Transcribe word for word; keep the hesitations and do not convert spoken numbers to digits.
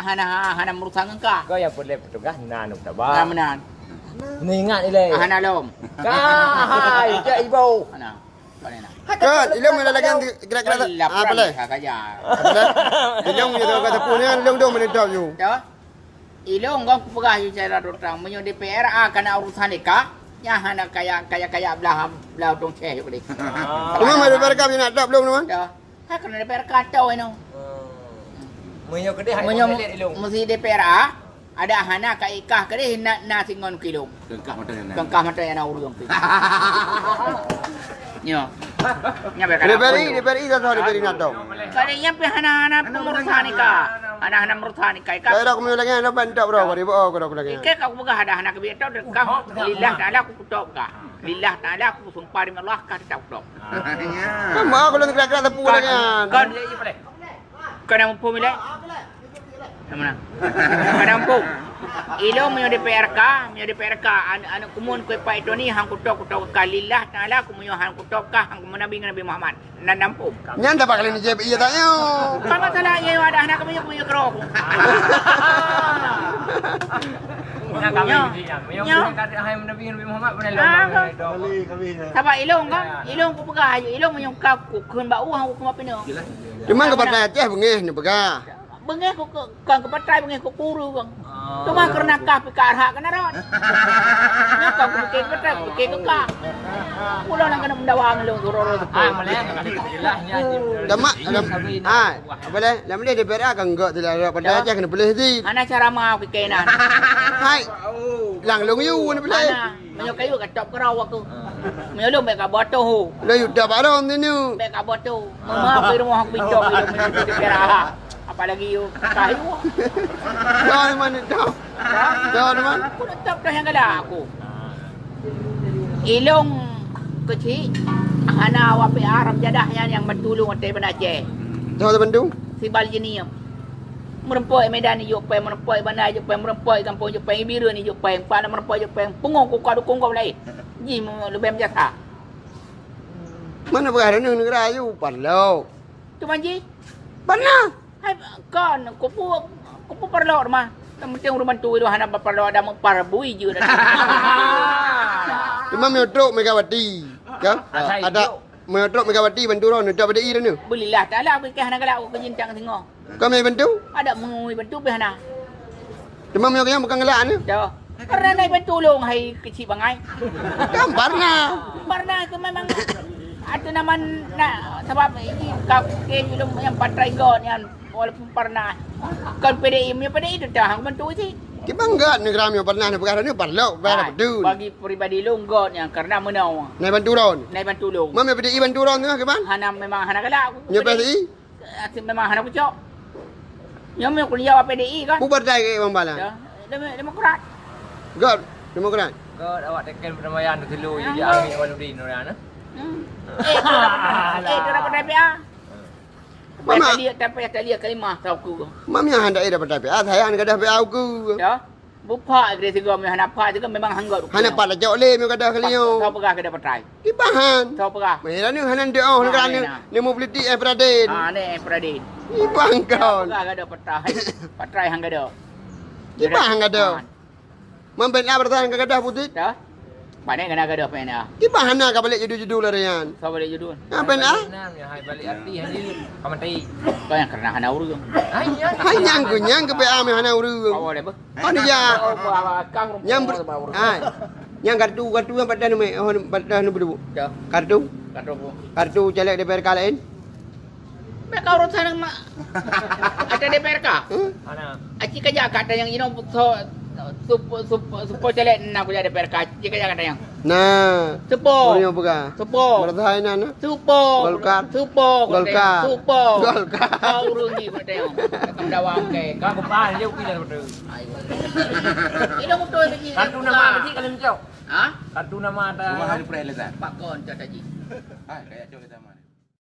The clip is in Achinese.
Hana, hana meurusan ngon kah. Kau nyang peureulèe petugas na anu taba. Hana meunan. Neuingat ilèe. Hana lom. Kai, jak ibo. Hana. Hana. Kan, ilong meulah lagèe gerak-gerak. Alah, ah, apalah? Ilong meunyoe ka teupeu nyan, ilong dong meuneutob yue. Dah. Ilong gong kupeugah yue cara terang. Meunyoe D P R A kana urusan deka, nyan hana kaya, kaya, kaya blah, blah utong ceh yue deh. Cuma D P R A ka bina dap lom, teman. Dah. Hai kana D P R A ka tau eno. Meunyoe keudeh hai meunyoe ilong. Mesti D P R A, ada hana ka ikah keudeh na, na singon kilong. Kengkah mata nyang na. Kengkah mata nyang na ureueng tu. Nyo. Nya berkah. D P R I, D P R I tak tahu D P R I nak tahu. Kali nyang pi hana, hana pemurusan ni ka. Hana, hana merusan ni ka. Saya dah kami lagi ada bantak bro, bari bo ko dah lagi. Ike ka kupeugah ada hana keubit tau, dekam lillah taala ku kutop ka. Lillah taala ku sumpah demi Allah ka tetap kutop. Kan mau kalau gerak-gerak tepuk lagi kan. Kan. Kau dah muphom ilèe? Sama nah. Kau dah muphom. Ilong meunyoe D P R A ka, meunyoe D P R A ka, an-, aneuk kumun kuipai Tony hang kutop, kutop ka lillah taala, ku meunyoe hang kutop ka, hang kumun Nabi ngon Nabi Muhammad. Nan dah muphom. Nyan dapat kali ni J P I ya tanya. Kan masalah iya ada anak kami, kami keroh. Nah, kami Nyo. Nyo. Nyo. Kata hai Nabi Nabi Muhammad pun Ah, elok. Kali, kali. Sabab ilong kan, ilong kupeugah, ilong meunyoe ka kukheun bak u, hang kukheun bak pineung. Cuma keupada Aceh beungéh ni peugah. Beungéh ku ke, kan keupatai beungéh ku kuru kan. Cuma karena kah pika arhak kena rot. Nyo kan kupikir keupatai, kupikir keu kah. Pulang nak kena mendawa ngelong suroro sepo. Ah, malah kali jelasnya. Damak, dam-, ah, apa dah? Lam dia D P R A kan enggak tidak ada pada Aceh kena pelih di. Hana cara mau ke kenan. Hai. Lang long yu ni pelih. Hana. Meunyoe kayu ka top kerau aku. Meunyoe lom bèk ka botoh. Lah yu dah barong ni nu. Bèk ka botoh. Mama aku rumah aku bintong, aku bintong di Perak. Apalagi yu kayu. Dah mana dah? Dah mana? Aku dah top dah nyang galak aku. Ilong keuchik hana awak P A ram jadah nyan nyang bantu lôn watèe Banda Aceh. Dah bantu? Sibal Jeunieb. Meureumpok i Medan ijok péng, meureumpok i Banda ijok péng, meureumpok i gampông ijok péng, i Bireuen ijok péng, pat na meureumpok ijok péng, pungo kuka dukong gob laén. Jih leubeh meujasa. Mana peugah droeneuh neugara ayue parlok? Teuma jih? Parna. Hai kon, kupu, kupu parlok teuma. Nyang penting ureueng bantu itu hana parlok, ada meupar bui jeuet. Teuma meunyoe trok Megawati, ya? Asai ada. Meunyoe trok Megawati bantu droeneuh, trok P D I droeneuh. Beulilah taala bukon hana galak keu jintang singoh. Kami bantu? Ada mengui bantu pih hana. Cuma meunyoe nyang bukan galak ni. Dah. Karena naik bantu long hai kecil bangai. Kan parna. Parna itu memang ada nama nak sebab ini kau ke belum yang patrai gon yang walaupun parna. Kan P D I punya P D I tu dah bantu sih. Kiban got neugara meunyoe parna na peugah ni parlok, bah betul. Bagi pribadi long got yang karena menau. Naik bantu droen. Naik bantu long. Mam P D I bantu droen tu kiban? Hana memang hana galak aku. Nyo P D I? Aksi memang hana kucok. Nyo meh kuliah P D I kan? Bubar dai ke Bang Bala. Ya, Demo-, Demokrat. Got, Demokrat. Got awak tekel perdamaian tu dulu, ya, jadi Amir Waludin orang tu. Hmm. Eh, tu dapat, eh, tu dapat P A. Mama. Tadi, tapi tadi kalimah tau ku. Mam yang hendak dapat P A, saya hendak dapat P A ku. Ya. Bupak gede tiga meh hana pak tiga memang hanggot. Hana pak lajok le meh kada kali nyo. Tau peugah kada patrai. Di bahan. Tau peugah. Meh lanu hana doa hana kerana nemu politik eh Pradin. Ah, ni eh Pradin. Di bangkon. Peugah kada patrai. Patrai hang kada. Di bahan kada. Mam ben lah bertahan ke gadah putik. Dah. Pandai kena gadoh pena. Di bahan ka balik judu-judu larian. Kau balik judu. Apa nak? Nah, ya, hai balik arti hanya. Kau mati. Kau yang kena hana urung. Hai, ya. Hai nyang ku nyang ke P A meh hana urung. Kau boleh bah. Kau ni ya. Kau bawa kang. Nyang ber-, hai. Nyang kartu, kartu yang padah ni meh, oh, padah ni berdua. Ya. Kartu. Kartu apa? Kartu caleg D P R K lain. Bèk ka urusan mak. Ada D P R K. Hmm? Mana? Aci kerja kat yang ino so, supo, supo, supo caleg na kerja D P R K. Aci kerja kat yang. Nah. Supo. Orang yang pegang. Supo. Bertahan na. Supo. Golkar. Supo. Golkar. Supo. Golkar. Kau urung ni kau tengok. Kau dawa ke. Kau kepala je uki dah betul. Ini betul lagi. Kartu nama kecil kali mencok. Ha? Kartu nama ada. Rumah hari perayaan. Pakon cat haji. Ah, kayak cok kita mah.